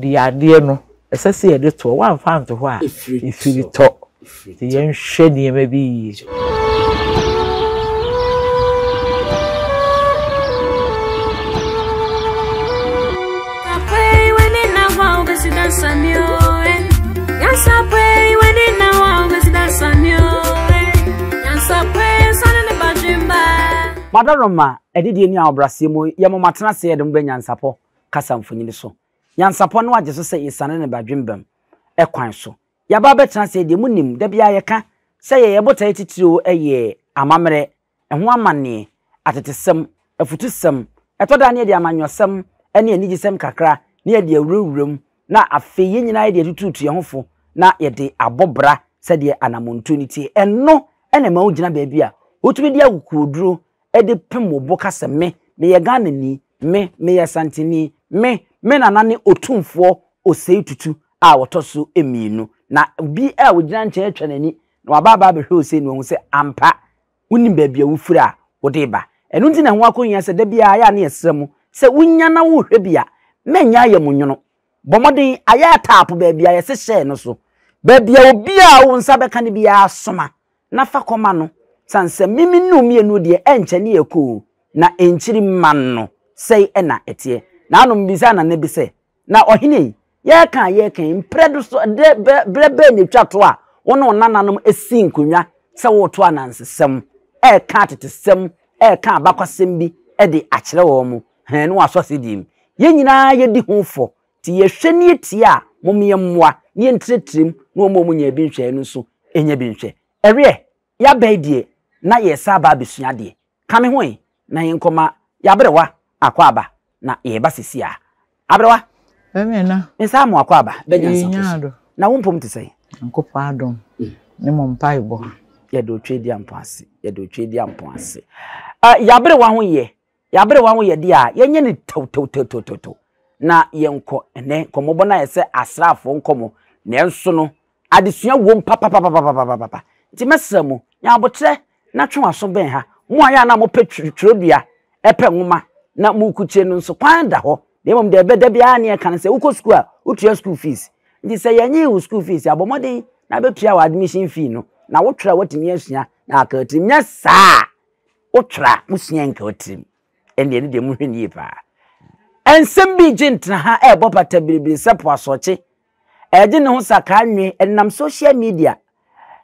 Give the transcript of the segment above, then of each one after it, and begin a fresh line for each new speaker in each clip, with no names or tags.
Deɛ adeɛ no ɛsɛ sɛ yɛde toɔ, woamfa anto hɔ a, ɛfiri tɔ. Nti yɛnhwɛ nneɛma bi yie.
Madaroma, adidie ne ahobrɛaseɛ mu, yɛ mo matena ase yɛde mo bɛ nyansapɔ kasa mfonini so. Nyansapɔ no agye so sɛ yesiane ne badwembam kwan so. Yɛaba abɛtena ase yi deɛ, monim, da biara yɛka sɛ yɛn botaeɛ titiriw yɛ amammerɛ, ɛho amanneɛ, atetesɛm, afutusɛm, ɛtɔ da a na yɛde amanyɔsɛm ne anigyesɛm kakra na yɛde awurawura mu, na afei yɛn nyinaa yɛde atutuutu yɛn ho fo na yɛde abɔ bra sɛdeɛ anammɔntuo no teɛ. Ɛno na ɛma wogyina baabi a wotumi de akokoɔduro de pem wo bo ka sɛ me, meyɛ Ghanani, me, meyɛ Asanteni, me, me nana ne Otumfoɔ Osei Tutu a ɔtɔ so mmienu. Na obi a ɔgyina nkyɛn atwa n'ani na waba aba abɛhwɛ Osei no wahu sɛ ampa wonim baabi a wofiri a wode reba. Ɛno nti na ɛho akɔhia sɛ da biara yɛ a na yɛsrɛ mo sɛ wonya na worehwɛ bi a, mɛnyɛ ayamnwono. Bɔ mmɔden ayɛ ataapo baabi a yɛse hyɛɛ no so. Baabi a obiara a wo nsa bɛka no biara soma na fa kɔma no, sane sɛ me me ne wo mmienu deɛ ɛnkyɛ ne yɛkɔ o, na nkyiri mma no, sɛi na ɛteɛ. Na ano mebisaa Nana bi sɛ, na ɔhene yi, yɛreka a yɛreka yi, mprɛ do so, de, bɛ, berɛ bɛn na ɛtwa to a wo ne wo nananom sii nkonnwa sɛ woreto anansesɛm, ɛreka atetesɛm, ɛreka abakwasɛm bi de akyerɛ wɔn? Hɛn, na wɔasɔ ase deɛ mu. Yɛn nyinaa yɛdi ho fɔ, nti yɛhwɛ ne yɛtie a, mom yɛmmoa na yɛntrɛtrɛ mu na wɔn a wɔnyaa bi nhwɛeɛ no nso nya bi nhwɛ. Ɛweɛ, yɛaba yi deɛ, na yɛresan aba abɛsua adeɛ. Ka me ho ɛ, na yɛnkɔma yɛaberewa akwaaba, na yɛreba seesei ara. Aberewa,
Mɛmena.
me nsa ama w'akwaaba bɛ nyansapɔ so. Na wo mpom te sɛn?
Nyankopɔn adom ne mo mpaebɔ.
Yɛda Otweaduampɔn ase, yɛda Otweaduampɔn ase. Ɛ, yɛaberewa ho yɛ, Yɛaberewa ho yɛ deɛ a, yɛnyɛ no tɛwtɛwtɛwtɛw na yɛnkɔ. Ɛnnɛ, nkɔmmɔbɔ no ayɛ sɛ asraafoɔ nkɔmmɔ, nanso no, adesua wom papapapapapapa. Nti mɛsrɛ mo, nya aboterɛ na twe w'aso bɛn ha. Mo a ɛyɛ a na mopɛ twerɛdua, pɛ nwoma na mokukyire no nso, kwan da hɔ. Na mmom deɛ ɛbɛ da biara ne yɛka no sɛ, wokɔ sukuu a, wotua sukuu fees. Nti sɛ yɛnyee wo sukuu fees a, bɔ mmɔden na bɛtua wo admission fee no, na wotwerɛ a woatumi asua na aka wo tirim. Nyɛ saa a, Wotwerɛ a, mosua nka wo tirim. Ɛnneɛ ɛno deɛ monhwɛ no yie paa. Nsɛm bi regye ntenaha ɛrebɔ pata biribiri sɛ po asorɔkye. Ɛregye ne ho sakaa nwe ɛnam social media.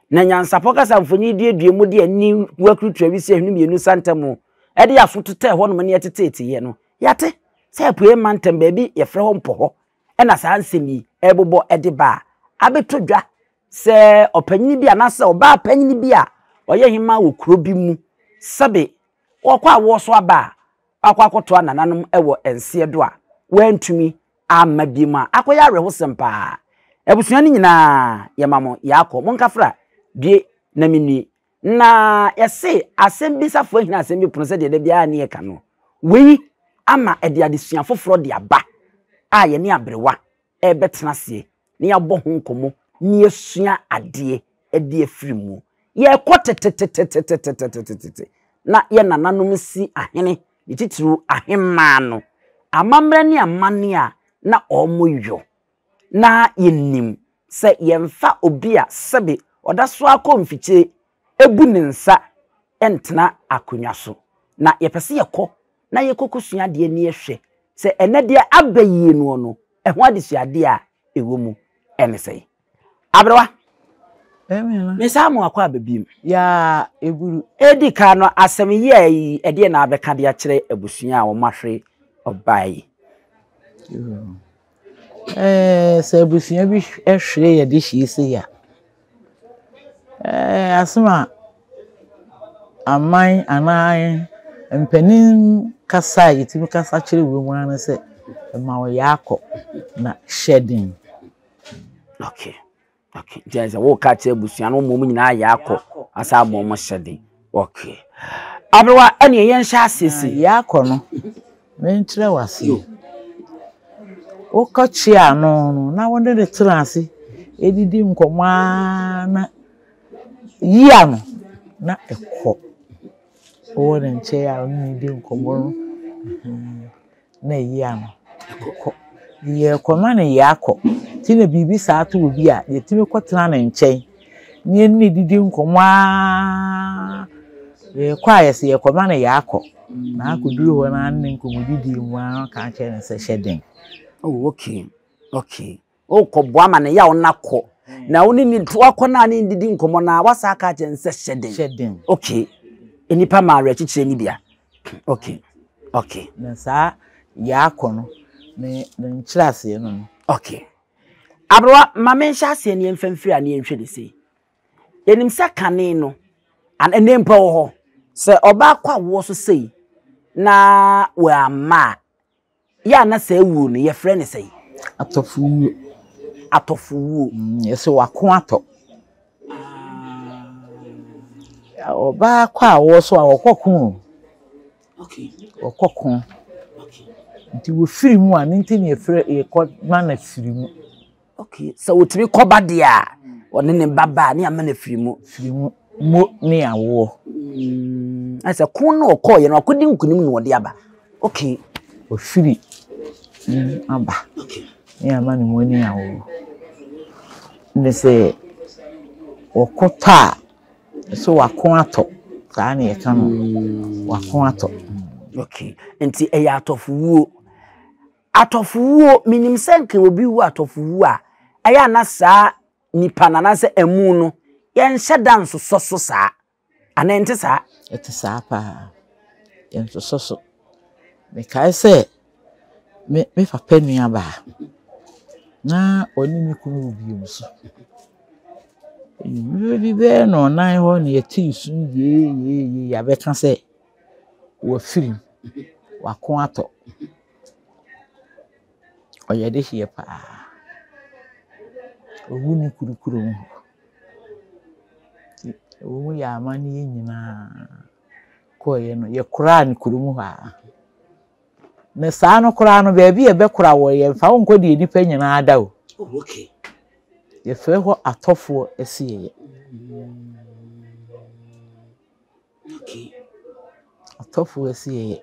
Na nyansapɔ kasa mfonini duadua mu de ani wakurutura wisie ahwene mmienu sa ntam ɛde aso tetɛɛ hɔnom ne ɛteteeteeɛ no. Yɛate sɛ apueɛ mantam baabi yɛfrɛ hɔ Mpɔhɔ ɛna saa nsɛm yi ɛrebobɔ ɛde ba a abɛtɔ dwa Sɛ ɔpanyin bi anaasɛ ɔbaa panyin bi a ɔyɛ hemmaa wɔ kuro bi mu, sɛbe ɔkɔ awoɔ so aba a, wakɔ akɔtoa nananom wɔ nseɛ do a, wantumi amma biom a, akɔyɛ awerɛhosɛm paa. Abusua no nyinaa, yɛma mo yaakɔ. Monkafra, due na mennue. Na yɛse asɛm bi safoa hina asɛm bi pono sɛdeɛ da biara ne yɛka no. Wei ama ɛde adesua foforɔ de aba a yɛne aberewa rebɛtena aseɛ na yɛabɔ ho nkɔmmɔ na yɛasua adeɛ de afiri mu. Yɛrekɔ tetetetetetetetete na yɛn nananom si ahene, ne titiriw ahemmaa no, amammerɛ ne amanneɛ a na wɔyɔ. Na yɛnim sɛ yɛmfa obi a sɛbe ɔda so ara kɔ mfikyire bu ne nsa ntena akonnwa so. Na yɛpɛ sɛ yɛkɔ na yɛkɔkɔsua adeɛ na yɛhwɛ sɛ ɛnnɛ deɛ aba yie noɔ no, ɛho adesuadeɛ a ɛwɔ mu ne sɛn. Aberewa, me saa mo akɔ aba biem.
Yaa eburu.
Edi kan no, asɛm yi a yi, ɛdeɛ na abɛka de akyerɛ abusua a wɔahwere ɔbaa yi?
Ɛɛ sɛ abusua bi hwere yɛ dehyeɛ sei a, ɛɛ asɛm a aman anaa mpanin kasa a yɛtumi kasa kyerɛ wɔn ara ne sɛ, ma wo yɛ akɔ na hyɛ den.
Okay. Okay. Nti ayɛ sɛ woka kyerɛ abusua no wɔn nyinaa yɛ akɔ asa ama wɔn hyɛ den. Okay. Aberewa ɛneɛ yɛnhyɛ aseɛ sei.
Yɛ akɔ no, menkyerɛ wo aseɛ. Wokɔkyea no no na wo ne no tena ase didi nkɔmmɔ ara na yia no na ɛkɔ. Wowɔ ne nkyɛn a wo ne no di nkɔmmɔ no, na ɛyia no ɛkɔ. Yɛrekɔma no yɛakɔ. Nti na biribi saa to obi a, yɛtumi kɔtena ne nkyɛn na yɛne no didi nkɔmmɔ ara. Yɛrekɔ a, yɛse yɛrekɔma no yɛakɔ. Na akɔduru hɔ no ara ne nkɔmmɔdidie mu ara ɔka akyerɛ no sɛ hyɛ den.
Oh, okay, okay. Wokɔboa ma ne yaw no akɔ. Na wo ne ne wakɔ no a ne didi nkɔmmɔ no a, wasa aka akyerɛ no sɛ hyɛ den.
Hyɛ den.
Okay. Nnipa ma awerɛkyekyerɛ no bia. Okay. Okay.
Na saa yaakɔ no, ne ne nkyerɛaseɛ no no.
Okay. Aberewa, ma menhyɛ aseɛ ne yɛmfa mfiri a ne yɛnhwɛ ne sei. Yɛnim sɛ kane no, ɛnɛ mpo wɔ hɔ, sɛ ɔbaa kɔ awoɔ so sei na wamma a, Yɛ a na saa wuo no yɛfrɛ no sɛn?
Atɔfowuo.
Atɔfowuo.
Mm, yɛsɛ wako atɔ. Ɔbaa kɔ a wɔ so a wɔkɔ ko o.
Okay.
Wɔkɔ ko.
Okay.
Nti wɔfiri mu a ne nti na yɛfrɛ yɛkɔ ma no firi mu.
Okay, sɛ wɔtumi kɔba deɛ a, ɔne ne ba ba a, ne ama no afiri mu.
Firi mu, mo ne awoɔ.
Mm, ɛsɛ ko no ɔkɔɔyɛ no, akɔdi nkunim na ɔde aba. Okay.
Ɔfiri mu aba, ne ama no mo ne awoɔ. Ne sɛ wɔkɔtɔ a, so wako atɔ, saa na yɛka no, wako atɔ.
Okay, nti ɛyɛ atɔfowuo. Atɔfowuo, menim sɛ nka obi wu atɔfowuo a, ɛyɛ a na saa nipa no anaasɛ amu no, yɛnhyɛ da nsosɔ so saa. Anaa ɛnte saa?
Ɛte saa paa. Yɛnsosɔ so. Mekae sɛ me me papa nuabaa, na ɔne ne kunu wɔ bio so. Mmerɛ bi bɛyɛ nnɔnnan hɔ na yɛtee su yeeyeeye abɛka sɛ wafiri mu, wako atɔ. Ɔyɛ dehyeɛ paa. Ɔwu ne kuru kurom hɔ. Nti wɔyɛɛ amanneɛ nyinaa kɔeɛ no, yɛkoraa no kurom hɔ ara. Na saa no koraa no, baabi a yɛbɛkora wɔ yɛmfa wo nkɔ deɛ nnipa nyinaa da o.
Oh, okay.
Yɛfrɛ hɔ atɔfoɔ asieeɛ. Atɔfoɔ asieeɛ.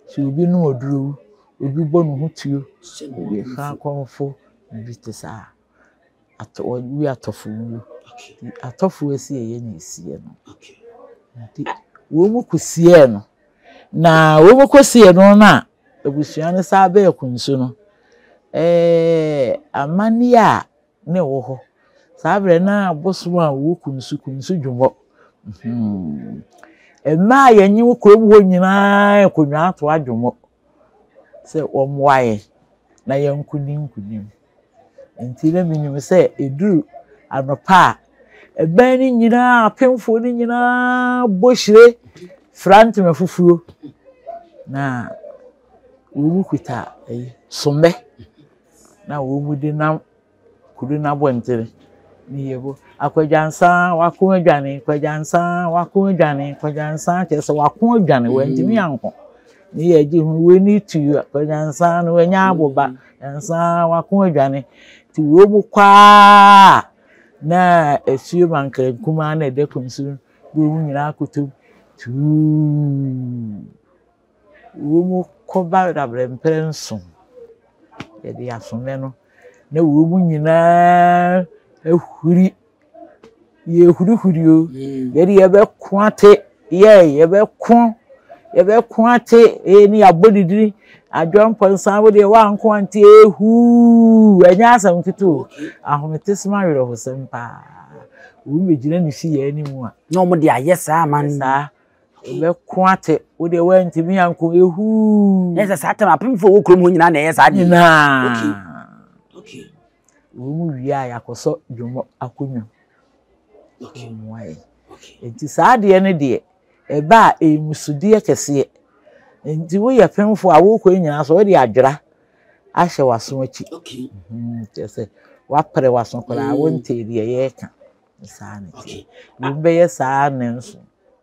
Sɛ obi nom aduro wu, obi bɔ ne ho tuo, obi fa akɔmfo, biribi te saa. Atɔ wɔwe atɔfo wuo. Atɔfoɔ asieeɛ na ɛsiiɛ no. Nti wɔkɔsiee no. Na wɔkɔsiee no no a, abusua no san bɛɛ Kunsu no, ɛɛ amanneɛ a na ɛwɔ hɔ. Saa berɛ no na abosom a wɔwɔ Kunsu, Kunsu Dwomɔ. Hmm. Mmaa a yɛnye wɔ kurom hɔ nyinaa kɔnwaa atoa Dwomɔ sɛ wɔmmoa yɛn na yɛnko ni nkonim. Nti na menim sɛ ɛduru anɔpa a, ɛbɛn no nyinaa, apemfoɔ no nyinaa bɔ hyire fira ntoma fufuo na wɔn kuta sommɛ. na wɔde nam kuro no abɔntene ne yɛbɔ akwadwansa wako adwane kwadwansa wako adwane kwadwansa kyerɛ sɛ wako adwane wantumi anko ne yɛ gye ho w'ani tu kwadwansa no wanya aboba nsa wako adwane nti wɔn mu kwaa na asuo mankara nkumaa na ɛda kum so wɔn mu nyinaa akotom tuu. Wɔkɔba dabrɛ mprɛnson, yɛde asomɛ no, na wɔn nyinaa ahuri. Yɛhurihuri o, yɛde yɛbɛko ate, yɛ yɛbɛko, yɛbɛko ate, ee ne yɛabɔ ne dini. Adwoa mpɔnsa wo deɛ woanko ante ehuu, ɛnyɛ asɛm ketewa o. Ahometesɛm awerɛhosɛm paa. Wɔbɛgyina ne fie anim a.
Na wɔde ayɛ saa ama no.
Saa. Wobɛko ate, wo deɛ woantumi anko, ehuu.
Yɛ sɛ saa tam apemfo a wɔwɔ kurom hɔ nyinaa na ɛyɛ saa deɛ.
Nyinaa.
Okay. Okay.
Wɔn mu wie a yɛakɔsɔ dwom akonnwa.
Okay.
Wɔn ayɛ.
Okay.
Nti saa adeɛ no deɛ, ɛba a ɛyɛ musudeɛ kɛseɛ. Nti woyɛ pemfo a wokɔ nyinaa so wode adwera ahyɛ w'aso akyi.
Okay.
Mhm, kyerɛ sɛ woapere w'aso koraa wontee deɛ yɛreka. Saa na ɛteɛ. Wɔn bɛyɛ saa nnanson.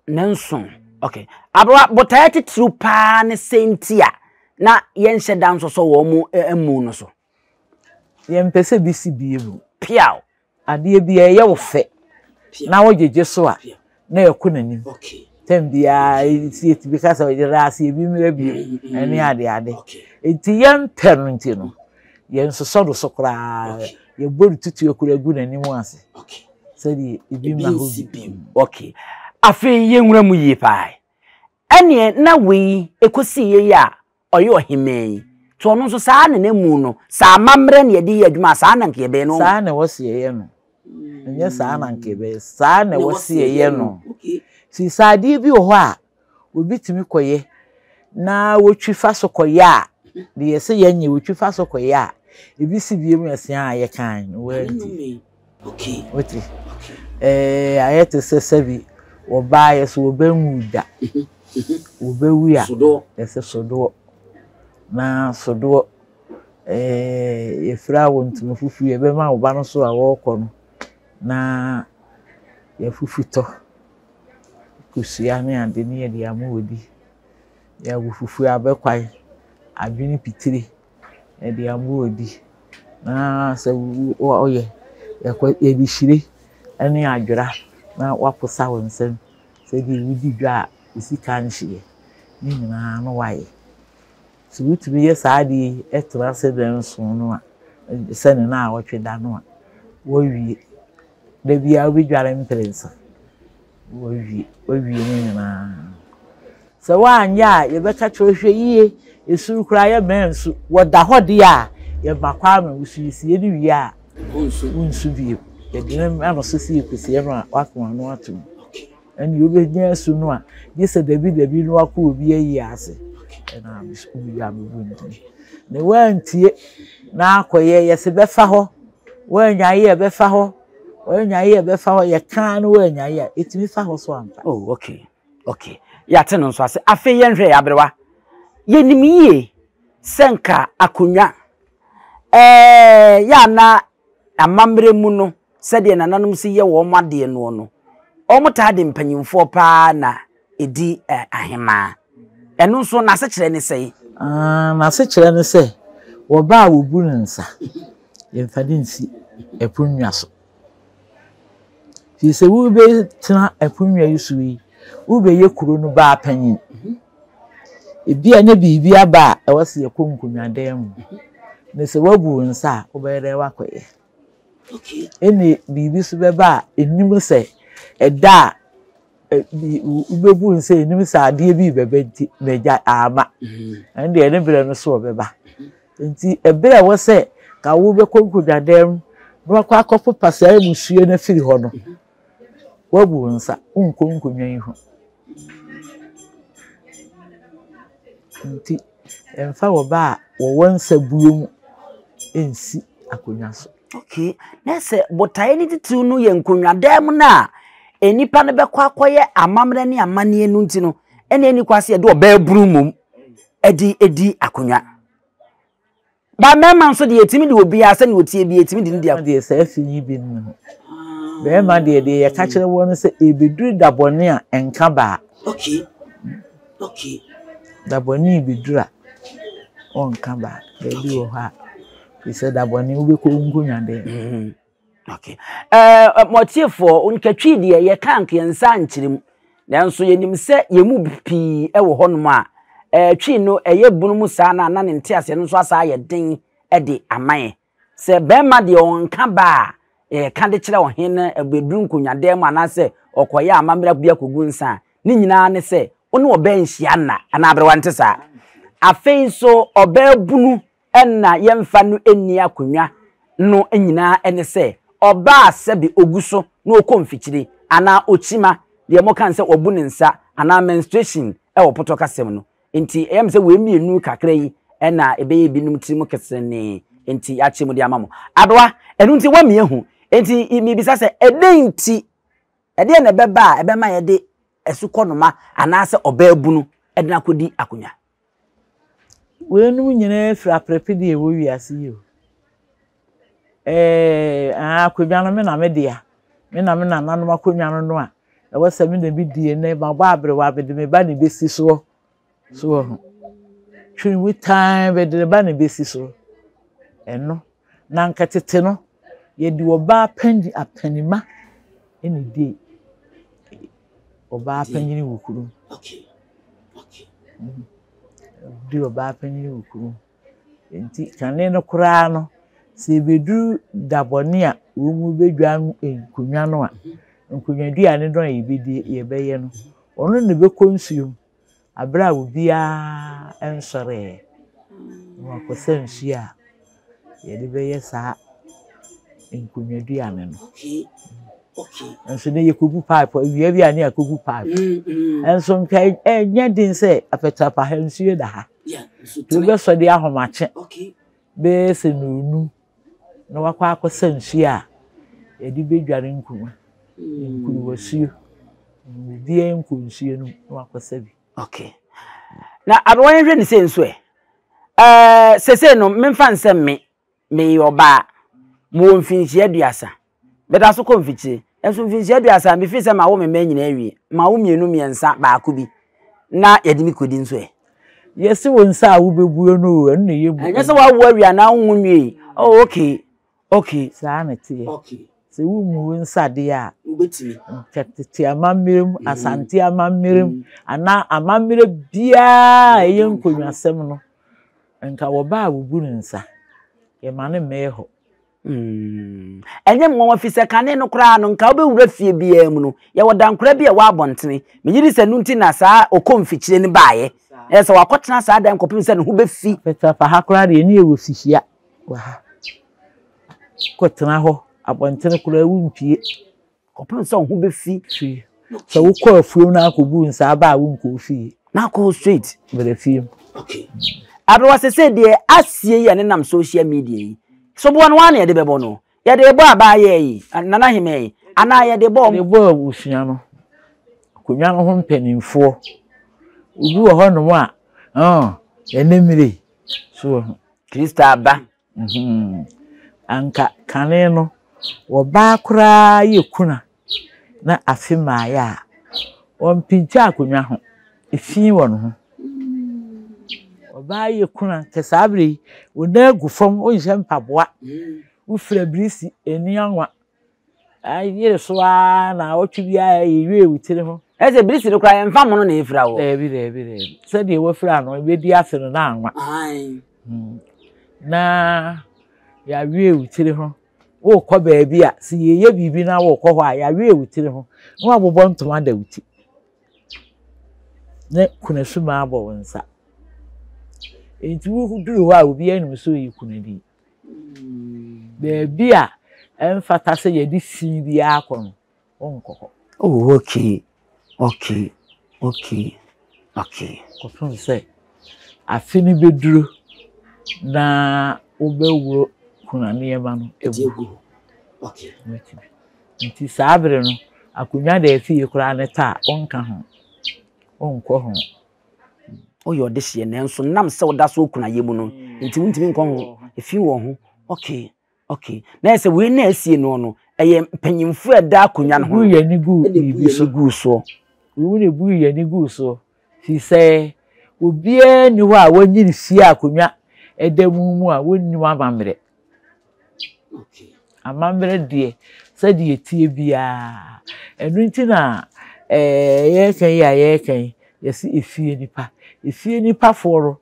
Nnanson. Okay. Aberewa, botaeɛ titiriw paa ne sɛ nti a na yɛnhyɛ da nsosɔ wɔn mu amu no so.
Yɛmpɛ sɛ bi si bie mu.
Piaw.
Adeɛ bi a ɛyɛ wo fɛ na wogyegye so a na ɛkɔ n'anim. Tɛm biara nti yɛtumi ka sɛ yɛda ase ebi mmerɛ bio ɛne ade ade. Nti yɛmpɛ no nti no. Yɛnsosɔ no so koraa. Yɛbɔ no tutuo koraa gu n'anim ase. Sɛdeɛ ebi mma hɔ
bi. Okay. Afei yɛnwura mu yie paa. Ɛneɛ na wei ɛkɔsi yei a ɔyɛ ɔhemmaa yi. Nti ɔno nso saa na na mu no, sɛ amammerɛ na yɛde yɛ adwuma a, saa na nka yɛbɛyɛ no.
Saa na ɛwɔ sɛ yɛyɛ no. Ɛnyɛ saa na nka yɛbɛyɛ. Saa na ɛwɔ sɛ yɛyɛ no. Nti sɛ adeɛ bi wɔ hɔ a, obi tumi kɔyɛ na wɔtwi fa so kɔyɛ a, deɛ yɛsɛ yɛnyɛ wɔtwi fa so kɔyɛ a, ebi si bio mu yɛsɛ a yɛkan no wɔanti. Wote? Ɛɛ ayɛ te sɛ sɛbi wɔbaa yɛ so wɔbɛnwu da. Wɔbɛwu a yɛsɛ sodoɔ. Na sodoɔ ɛɛ yɛfira wɔ ntoma fufuo yɛbɛma wo ba no so a wɔrekɔ no na yɛafufutɔ. Kosua ne ade ne yɛde ama wɔdi. Yɛagu fufuo, abɛkwae, adwene pitire yɛde ama wɔdi. Na sɛ wɔyɛ, yɛkɔ yɛde hyire ne adwera na woaposa wo nsam sɛdeɛ wodi dwa a wo sika nhyeɛ. Ne nyinaa na woayɛ. Sɛ wotumi yɛ saa adeɛ yi tena ase nnanson no a, sɛ ne nnawɔtwe da no a, woawie. Da biara wobɛdware mprɛnsa. Woawie, woawie ne nyinaa. Sɛ woanyɛ a, yɛbɛka kyerɛ wo hwɛ yie, esoro koraa yɛmmɛn nsu. Wɔda hɔ deɛ a, yɛma kwan ma wosu. Yɛsie no wie a, wonsu bio. Yɛde no ma no so sɛ yɛkɔsie no a, woaka w'ano atom. Ɛnna wobɛnya asu no a, gye sɛ dabi dabi na wakɔ obi ayi ase. Ɛna wowie a bɛbu ntini. Na woantie na akɔyɛ, yɛse bɛfa hɔ, woannya yɛ bɛfa hɔ, woannya yɛ bɛfa hɔ, yɛka no woannya yɛ a, ɛtumi fa hɔ so ampa.
Oh, okay. Okay. Yɛate no nso ase. Afei yɛnhwɛ yɛ aberewa. Yɛnim yie sɛ nka akonnwa ɛɛ yɛ ana amammerɛ mu no Sɛdeɛ nananom si yɛ wɔn adeɛ noɔ no, wɔtaa de mpanimfoɔ pa ara na ɛdi ahemaa. Ɛno nso, n'asekyerɛ ne sɛn?
N'asekyerɛ ne sɛ, wɔba a wɔbu no nsa, yɛmfa no nsi aponnwa so. Firi sɛ worebɛtena aponnwa yi so yi, worebɛyɛ kuro no baa panyin. Ebia na biribi aba a ɛwɔ sɛ yɛkɔ nkonnwadan mu. Na sɛ woabu wo nsa a, wobɛyɛ dɛn woakɔyɛ? Ɛnna biribi nso bɛba a ɛnnim sɛ ɛda a wobɛbu no sɛ ɛnnim sɛ adeɛ bi rebɛba nti magya amma. Ɛno deɛ ne berɛ no so ɔbɛba. Nti ɛberɛ a ɛwɔ sɛ ka wobɛkɔ nkonnwadan mu na wakɔ akɔpopa saa mmusuo no afiri hɔ no, woabu wo nsa, wonkɔ nkonnwa yi ho. Nti Ɛmfa ɔbaa a wɔwɔ nsa buo mu nsi akonnwa so.
Okay, na sɛ botaeɛ no titiriw no yɛ nkonnwadan mu no a nnipa no bɛkɔ akɔyɛ amammerɛ ne amanneɛ no nti no, ɛna ɛni kwa sɛ yɛde ɔbaa bunu mmom de di akonnwa. Ba mmarima nso deɛ yɛtumi de obiara sɛdeɛ ɔteɛ bi yɛtumi de no di
akonnwa. Deɛ saa fi yi bi nni ho. Barima deɛ deɛ yɛka kyerɛ wɔn no sɛ ɛbɛduru da bɔne a ɛnka baa.
Okay. Okay.
Da bɔne bɛduru a ɔnka baa. Baabi wɔ hɔ a firi sɛ da bɔne wobɛkɔ wo nkonnwa dɛn.
Mm-hmm. Okay. Uh, mɔtiefoɔ, nkatwi deɛ yɛka nka yɛn nsa nkyerɛ mu. Nanso yɛnim sɛ yɛn mu pii wɔ hɔnom a, eh, twi no ɛyɛ bunu mu saa na na ne nteaseɛ no nso asa ayɛ den de ama yɛn. Sɛ bɛrima deɛ ɔnka ba a, yɛka de kyerɛ ɔhene no ɛbɛduru nkonnwadan mu anaasɛ ɔkɔyɛ amammerɛ bi akɔgu nsa a, ne nyinaa ne sɛ wo ne ɔbaa nhyia nna anaa aberewa nte saa. Afei nso ɔbaa bunu na yɛmfa no nni akonnwa no nyinaa ne sɛ ɔbaa a sɛbe ogu so na ɔkɔ mfikyire anaa ɔkyima, deɛ moka no sɛ wabu ne nsa anaa menstruation wɔ pɔtɔ kasa mu no. Nti ɛyɛ me sɛ wei mmienu kakra yi na ɛbɛyɛ binom tirim kesenee nti yɛakyɛ mu de ama mo. Adoa, ɛno nti woama yɛahu. Nti mebisa sɛ ɛdɛn nti, ɛdeɛn na ɛbɛba a ɛbɛma yɛde asukɔnoma anaasɛ ɔbaabunu de no akɔdi akonnwa?
Weinom nyinaa firi aperepedeɛ a ɛwɔ wiase yi o. Ɛɛ ahaa akonnwa no me na me dea. Me na me nananom akonnwa no no a ɛwɔ sɛ me na medie nnɛ mabɔ aberewa mede me ba na ɛbɛsi soɔ. So wɔ ho. Twene mu tann mede ne ba na ɛbɛsi soɔ. Ɛno na anka tete no yɛde ɔbaa panyin apanima na ɛdii ɔbaa panyin wɔ kurom. Di ɔbaa panyin wɔ kurom. Nti kane no koraa no, sɛ ɛbɛduru da bɔne a wɔbɛdwa nkonnwa no a, nkonnwaduane no a yɛbɛdi yɛbɛyɛ no, ɔno na ɛbɛkɔ nsuo mu berɛ a obiara nsɔreeɛ, na wakɔsa nsuo a yɛde bɛyɛ saa nkonnwaduane no. Nso ne yɛkɔgu pipe, awia bi a ne yɛakɔgu pipe. Nso nka ɛnyɛ den sɛ apɛtapa ha nsuo da ha. Nti wobɛsɔ de ahomakye bɛyɛ sɛ nnɔnnum na wakɔ akɔsa nsuo a yɛde bɛdware nkuwa, nkuruwasuo. Obiara nkɔ nsuo no mu na wakɔsa bi.
Okay. Na abewa yɛnhwɛ ne sei nso ɛ. Ɛɛ sesei no memfa nsɛ me Meyɛ ɔbaa. Mewɔ mfinhyia aduasa. Meda so kɔ mfikyire. Nanso mfinhyia aduasa, mefiri sɛ mawo me mma nyinaa awie. Mawo mmienu, mmiɛnsa, baako bi, na yɛde me kɔdi nso ɛ?
Yɛse wo nsa a wobɛbuo no o, ɛno na ɛyɛ bu.
Ɛnyɛ sɛ woawo awie anaa wonwo nwiei. Oh, okay, okay.
Saa na ɛteɛ.
Okay.
Sɛ wommu wo nsa deɛ a,
Wobɛtumi.
nka tete amammerɛ mu, Asante amammerɛ mu, anaa amammerɛ biara a ɛyɛ nkonnwasɛm no, Nka wɔba a wobu no nsa, yɛma no mmɛyɛ hɔ.
Mm. Ɛnyɛ me nwanwa fi sɛ kane no koraa no nka wobɛwura fie biara mu no yɛwɔ dankora bi a ɛwɔ abɔntene. Megye di sɛ ɛno nti na saa ɔkɔ mfikyire no baeɛ. Ɛyɛ sɛ wakɔtena saa dan kɔpem sɛ ne ho bɛfi.
Petrapa ha koraa deɛ ne yɛwɔ fihyia wɔ ha. Kɔtena hɔ abɔntene koraa wompie.
Kɔpem sɛ wo ho bɛfi.
Fie. Sɛ wokɔ afuom na akɔbu nsa aba a wonkɔɔ fie.
Na akɔ straight.
Brɛ fie mu.
Okay. Aberewa sese deɛ asie yi a ne nam social media yi. Soboɔ no waa na yɛde bɛbɔ no. Yɛde bɔ abaayɛ yi, Nana Hemɛ yi, anaa yɛde bɔ.
Yɛde bɔ abusua no. Akonnwa no ho mpanimfoɔ. Obi wɔ hɔnom a, ɔn, ɛnɛ mmire yi. So wɔ ho.
Kristo aba.
Mm-hmm. Anka kane no, wɔbaa koraa yɛ kuna na afe mmaeɛ a, wɔmpinkyɛ akonnwa ho, efi wɔ ne ho. Ɔbaa yɛ kuna, nka saa berɛ yi, wo nan agu fam, wonhyɛ mpaboa, wofira birisi, ani anwa. Ayere so ara naawɔtwe biara yɛwie wo tiri ho.
Ɛsɛ sɛ birisi no koraa yɛmfa mono na ɛfira wɔ.
Daabi daabi daabi. Sɛdeɛ wafira no ɛbɛdi ase no na anwa. Na yɛawie wo tiri ho. Wokɔ baabi a sɛ yɛyɛ biribi na wokɔ hɔ a yɛawie wo tiri ho na wabobɔ ntoma da wo ti. Ne kunasuma abɔ wo nsa. Nti woduru hɔ a obiara nim sɛ ɔyɛ kunani. Baabi a ɛmfata sɛ yɛde fi biara kɔ no, wonkɔ hɔ.
Oh, okay, okay, okay, okay.
Kɔpem sɛ afe no bɛduru na wobɛworo kuna nneɛma no agu
hɔ. Okay.
Wobɛtumi. Nti saa bere no, akonnwa da afie koraa ne tɔ a, wonka ho, wonkɔ ho.
Woyɛ ɔdehyeɛ nanso nam sɛ woda so wɔ kunayɛ mu no nti wontumi nkɔ ho. Efi wɔ ho. Okay, okay. Na yɛ sɛ wei na asie no no, ɛyɛ mpanyimfoɔ a ɛda akonnwa no ho
no. Yɛn ani gu biribi so.
Guu soɔ.
Wɔn na ebu yɛn ani guu soɔ. Firi sɛ obiara nni hɔ a wanyini fie akonnwa ɛda mu mu a wɔnnim amammerɛ. Amammerɛ deɛ, sɛdeɛ ɛteɛ biara, ɛno nti na yɛreka yi a yɛreka yi, yɛse efie nipa. Efie nipafoɔ no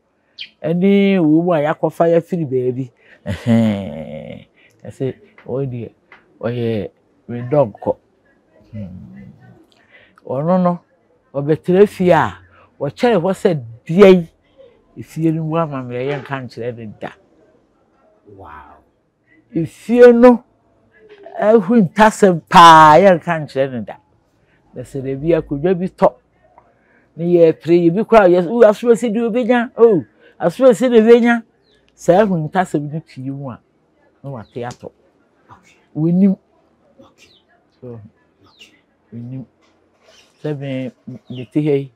ne wɔn a yɛakɔfa afiri baabi, ɛhɛn, yɛse wɔn deɛ ɔyɛ me dɔnkɔ. Ɔno no, ɔbɛtena fie a, ɔkyɛre hɔ sɛ deɛn, efie no mu amammerɛ yɛnka nkyerɛ no da.
Wow.
Efie no ahintasɛm paa yɛnka nkyerɛ no da. Na sɛ dabi akonnwa bi tɔ ne yɛpere yɛ bi koraa yɛ o asorɔsi deɛ obenya o asorɔsi na ebenya saa ahintasɛm no pie mu a na wate atɔ. Wɔnim. So wɔnim sɛ me mete ha yi.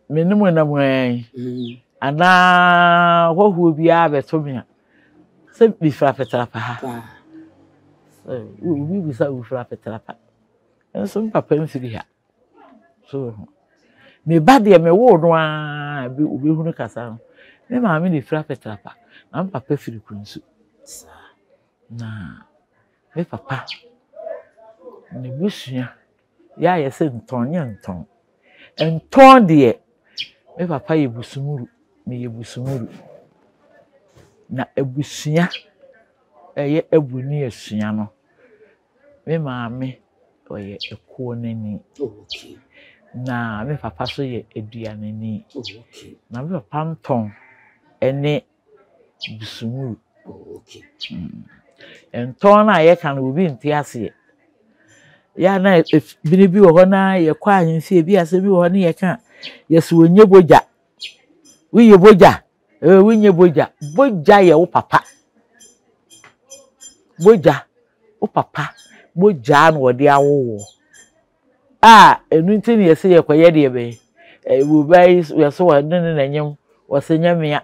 Me ne mo nam ara yi, mm. anaa hɔhoɔ biara bɛto me a, sɛ mefiri apetrapa ha. Obi bisa wofiri apetrapa. Nso me papa mfiri ha. So me ba deɛ mewoo no ara bi obɛhunu kasa no. Me maame na ɛfiri apetrapa, na me papa firi Kunsu. Na me papa, ne busua Yɛ a yɛse ntɔn nyɛ ntɔn. Ntɔn deɛ, me papa yɛ busumuru, meyɛ busumuru. Na abusua ɛyɛ abu ne asua no, me maame ɔyɛ Ɛkoɔnani. Na me papa nso yɛ Aduanani. Na me papa ntɔn ne Busumuru. Ntɔn no a yɛka no obi nte aseɛ. Yɛ a na bere bi wɔ hɔ na yɛkɔ ahemfie bi asɛm bi wɔ hɔ ne yɛka a, yɛse wɔnyɛ bogya. Woyɛ bogya? Ee, wonyɛ bogya. Bogya yɛ wo papa. Bogya, wo papa mogyaa na wɔde awo wo. A ɛno nti na yɛse yɛkɔyɛ deɛ bɛn? Wɔ baa yi yɛse wɔne ne na nyem, wɔse nyɛ mea.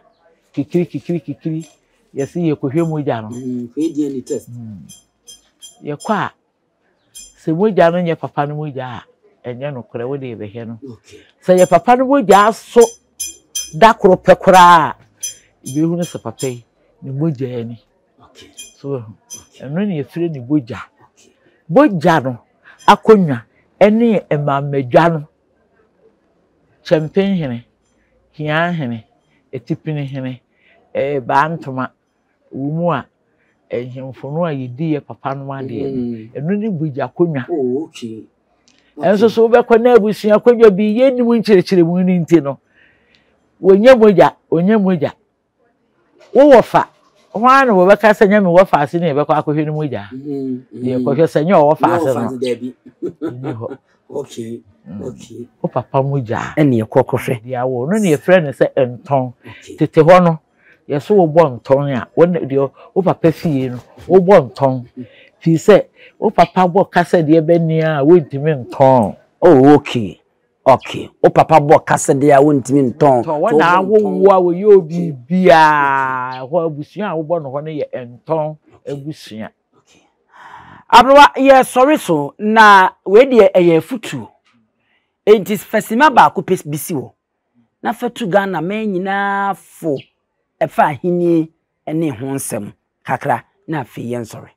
Kikiri kikiri kikiri, yɛse yɛkɔhwɛ mogya no.
Kɔyɛ DNA test.
Yɛkɔ a, Sɛ mogya no nyɛ papa no mogya a, ɛnyɛ nokorɛ, wo deɛ bɛhwɛ no. Sɛ yɛ papa no mogya so da koro pɛ koraa a, yɛbɛhunu sɛ papa yi, ne mogya ni. So wahu? Ɛno na yɛfrɛ no bogya. Bogya no akonnwa ne mmammadwa no, Kyɛmpenhene, Hianhene, Atipinihene, ɛɛ Bantoma, Wɔ mu a, nhemfo no a yedi yɛ papa nom adeɛ no, mm. ɛno ne bogya konwa.
Oh, okay.
Ɛnso so wobɛkɔ na abusua konwa bi yɛnnim nkyerɛkyerɛmu no nti no, wɔnyɛ mogya, wɔnyɛ mogya. Wowɔ fa, hwan na wɔbɛka sɛ nyɛ me wɔ fa ase ne yɛbɛkɔ akɔhwɛ no mogya?
Mm, mm.
Yɛkɔhwɛ sɛ nyɛ ɔwɔ fa ase no. Ɛni hɔ.
Okay. Okay.
Wo papa mogya.
Ɛne ɛkɔ kɔhwɛ.
Deɛ awɔ no ne yɛfrɛ no sɛ ntɔn. Tete hɔ no, Yɛse wobɔ ntɔn a, wo ne deɛ wo papa fie no, wobɔ ntɔn. Firi sɛ, wo papa bɔ ka sɛ deɛ bɛni a, wontumi ntɔn.
Oh, okay. Okay. Wo papa bɔ ka sɛ deɛ a wontumi ntɔn.
Ntɔn. Wɔn na awo wo a wɔyɛ wo biribiara. Ɛhɔ abusua a wobɔ no hɔ no yɛ ntɔn abusua.
Okay. Aberewa, yɛsɔre so, na wei deɛ ɛyɛ afutuo. Enti fa simma baako pɛ bi si hɔ. na fa tu Ghana man nyinaa fo ɛfa ahennie ne ho nsɛm kakra na afei yɛnsɔre.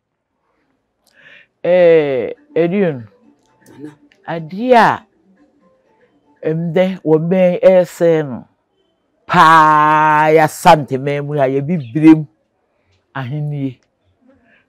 Ɛɛ Edwin, adeɛ a ndɛ wɔ mmɛn ɛresɛe no paa yɛ Asanteman mu ha, yɛ Bibirem ahennie.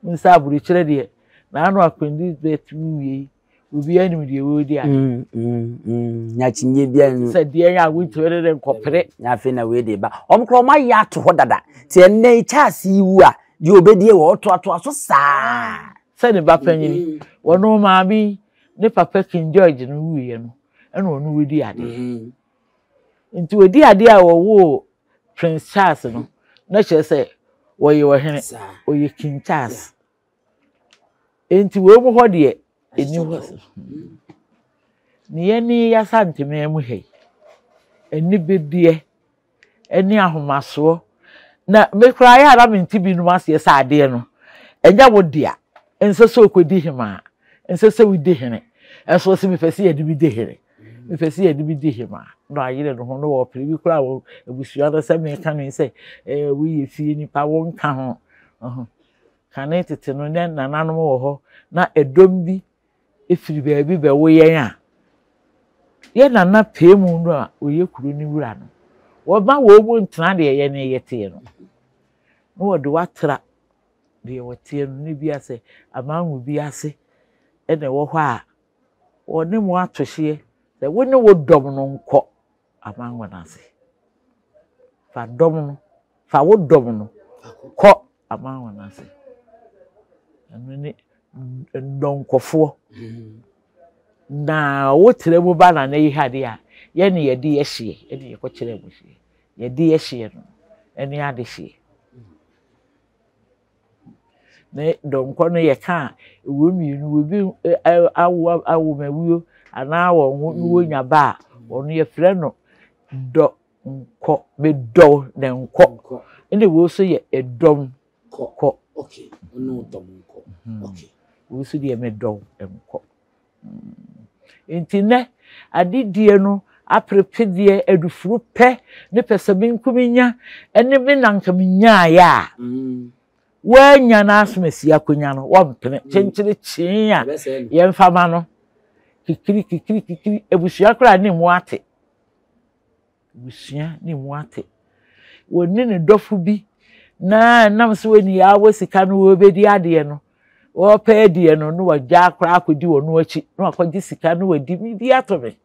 Wohu sɛ aburokyerɛ deɛ, n'ano akɔndi bɛt wuwie yi, obiara nim deɛ wɔredi ade.
Mm, mm, mm. Nya akyinnye biara nni.
Sɛ deɛ yɛ a wontumi ne ne nkɔpere.
Na afei na wei de ba. Wɔn koraa wɔn ayɛ ato hɔ dada. Te ɛnnɛ yi Charles yi wu a, deɛ obedie wɔ ɔtoatoa so saa.
Sɛ ne ba panyin, wɔn maame yi ne papa King George no wuiɛ no, ɛna ɔno wɔdi adeɛ. Nti wɔdi adeɛ a wɔwoo Prince Charles no, na kyerɛ sɛ wɔyɛ ɔhene, ɔyɛ King Charles. Enti wei mu hɔ deɛ, ɛni hɔ. Ne yɛne yɛasanteman mu ha yi, anibedeɛ ne ahomasoɔ. Na me koraa yɛ a na mente binom aseɛ sɛ adeɛ no, ɛnyɛ wo dea. Ɛnsɛ sɛ wokɔdi hemaa, ɛnsɛ sɛ wodi hene. Ɛnso ɔse mepɛ sɛ yɛde me di hene, mepɛ sɛ yɛde me di hemaa. Na wayere ne ho na wɔpere bi koraa wɔ abusua no sɛ meka no yi sɛ ɛɛ woyɛ fie nipa wonka ho. Kane tete no, na nananom wɔ hɔ na ɛdɔm bi firi baabi bɛwo yɛn a, yɛn nana Peemu no a ɔyɛ kuro no wura no, wɔma wɔn mu ntena deɛ yɛn yɛteɛ no, na wɔde wo atra deɛ wɔteɛ no, ne bi asɛ amango bi ase na ɛwɔ hɔ a, wɔne mo ato hyeɛ sɛ wo ne wo dɔm no nkɔ amango no ase. Fa dɔm no, fa wo dɔm no kɔ Aman wɔn ase. Ɛno ne nnɔnkɔfoɔ. Na wotra mu ba na yi ha deɛ a, yɛne yɛde yɛ hyeɛ, ɛne yɛkɔkyerɛ mu hyeɛ. Yɛde yɛ hyeɛ no, ɛne ade hyeɛ. Ne dɔnkɔ no yɛka a, ɛwɔ mmienu, obi awo awomawuo anaa wɔn ho na wɔnya ba a, wɔn yɛfrɛ no dɔ Nkɔ, medɔ wo na nkɔ. Ɛna wei nso yɛ ɛdɔm kɔ.
Okay, ɔne wo dɔm nkɔ.
Hmm. Okay. Wei nso deɛ medɔ wo nkɔ. Hmm. Nti nɛ adedie no aperepedeɛ adufuru pɛ ne pɛsɛmenkominya ɛne me na nka menyaeɛ a hmm. woanya no asomasi akonya no wɔmpene hmm. kyenkyere kyee a yɛmfa ma no kikiri kikiri kikiri abusua koraa ne mu ate Abusua ne mu ate. Wɔne ne dɔfo bi Na ɛnam sɛ wɔnni awɔ sika no wɔbɛdi adeɛ no, wɔpɛ adiɛ no na wɔagya koraa akɔdi wɔn akyi na wakɔgye sika na wadi biribi ato me.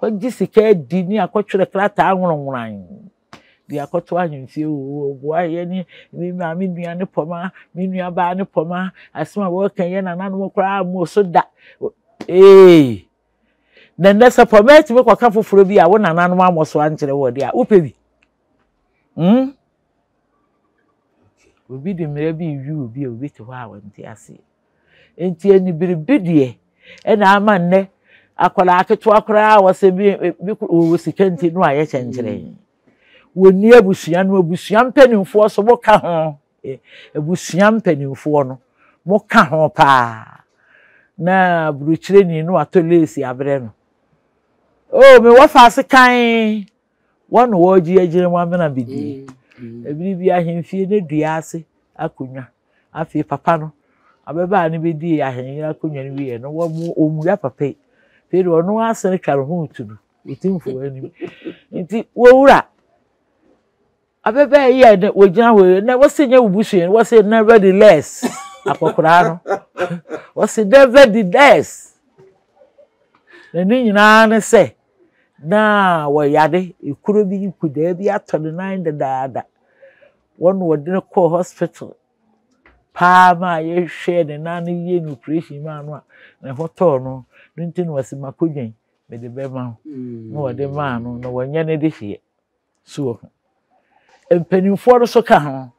Kɔgye sika adi ne akɔtwerɛ krataa nwononwonan de akɔto ahemfie oo ɔboa yɛ ne me maame nua ne pɔma, me nua baa ne pɔma, asɛm a wɔka yɛ nananom koraa mmɔ so da. Ee! Na nnɛ sɛ pɔma atumi kɔka foforɔ bi a wo nananom ammɔ so ankyerɛ wɔ deɛ a, wopɛ bi? Hmm? Obi de mmara bi rewi obi a obi te hɔ a ɔnte aseɛ. Nti anibere deɛ ɛna ama nnɛ akwadaa ketewa koraa a wɔsɛ bi bi wɔwɔ sika nti no ayɛ kyɛnkyerɛn. Wɔnni abusua no abusua mpanimfoɔ so moka ho abusua mpanimfoɔ no moka ho paa na aburokyerɛni no atɔ leesi abrɛ no. Oh, mewɔ faase kan Wɔn na wɔregye agyina mu amena bidie. Ebiri bi ahemfie ne dua ase akonnwa. Afei papa no, ababaa no bɛdii ahene akonnwa no wieɛ no, wɔn wɔmmua papa yi. Afei deɛ ɔno asene twa ne ho retu no, Otumfoɔ anim. Nti wɔwura, ababaa yi a ɛnɛ wɔgyina hɔ yi, ɛnɛ wɔse nyɛ wo busuani, wɔse nevertheless, akɔkoraa no, wɔse nevertheless. Na ne nyinaa ne sɛ, Na ɔyare, ekuro bi, kudaa bi atɔ ne nan dedaada. Wɔn na wɔde no kɔɔ hospital paa ma yɛhwɛɛ ne nan no yie no operation maa no a ne ho tɔɔ no. No nti na wɔsi makodwen mede bɛma wo. Na wɔde maa no na wɔnyɛ ne de hyeɛ. So wɔ ho. Mpanimfoɔ no nso ka ho.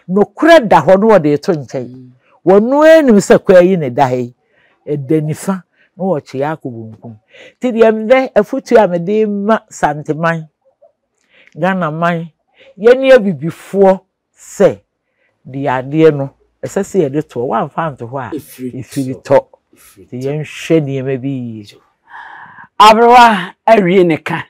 Nokorɛ da hɔ na wɔde reto nkyɛn. Wɔn ara nim sɛ kwaa yi na ɛda ha yi. Ɛda nifa na wɔkyea akɔ bonkum. Nti deɛ nnɛ afotuo a mede rema Santeman, Ghanaman, yɛne Abibifoɔ sɛ deɛ adeɛ no ɛsɛ sɛ yɛde toɔ, woamfa anto hɔ a, ɛfiri tɔ. Nti yɛnhwɛ nneɛma bi yie.
Aberewa awie ne ka.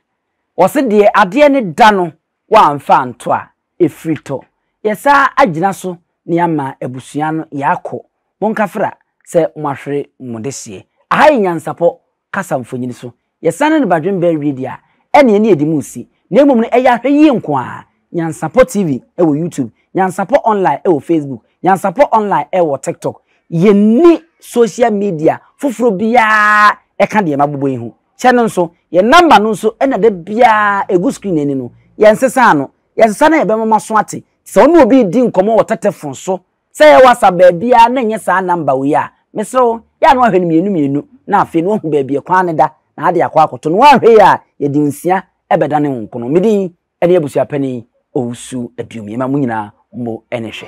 Wɔse deɛ adeɛ no da no woamfa anto a, ɛfiri tɔ. Yɛsaa agyina so na yɛama abusua no yɛakɔ. Monkafra sɛ moahwere mo dehyeɛ. Aha yɛ Nyansapɔ kasa mfonini so. Yɛsan ne badwemba awie deɛ a, ɛneɛ ne yɛde mu resi. Na mmom no ɛyɛ ahwɛyie nko ara. Nyansapɔ TV wɔ YouTube, Nyansapɔ Online wɔ Facebook, Nyansapɔ Online wɔ TikTok. Yɛnni social media foforɔ biara ɛka deɛ mabobɔ yi ho. Kyɛ no nso, yɛn number no nso na da biara ɛgu screen ani no, yɛnsesaa no. Yɛsesa no a yɛbɛma moaso ate. Sɛ wo ne obi redi nkɔmmɔ wɔ tɛtɛfon so, sɛ ɛyɛ WhatsApp baabiara na ɛnyɛ saa number wei a, mesrɛ wo, yɛ a na woahwɛ no mmienu mmienu na afei no woahu baabi ɛkwan no da na ade akɔ akɔto no. Woanhwɛ yie a, yɛde nsia bɛdane wo nkono. Me din ne abusuapanin Owusu Aduom. Yɛma mo nyinaa mo ne hwɛ.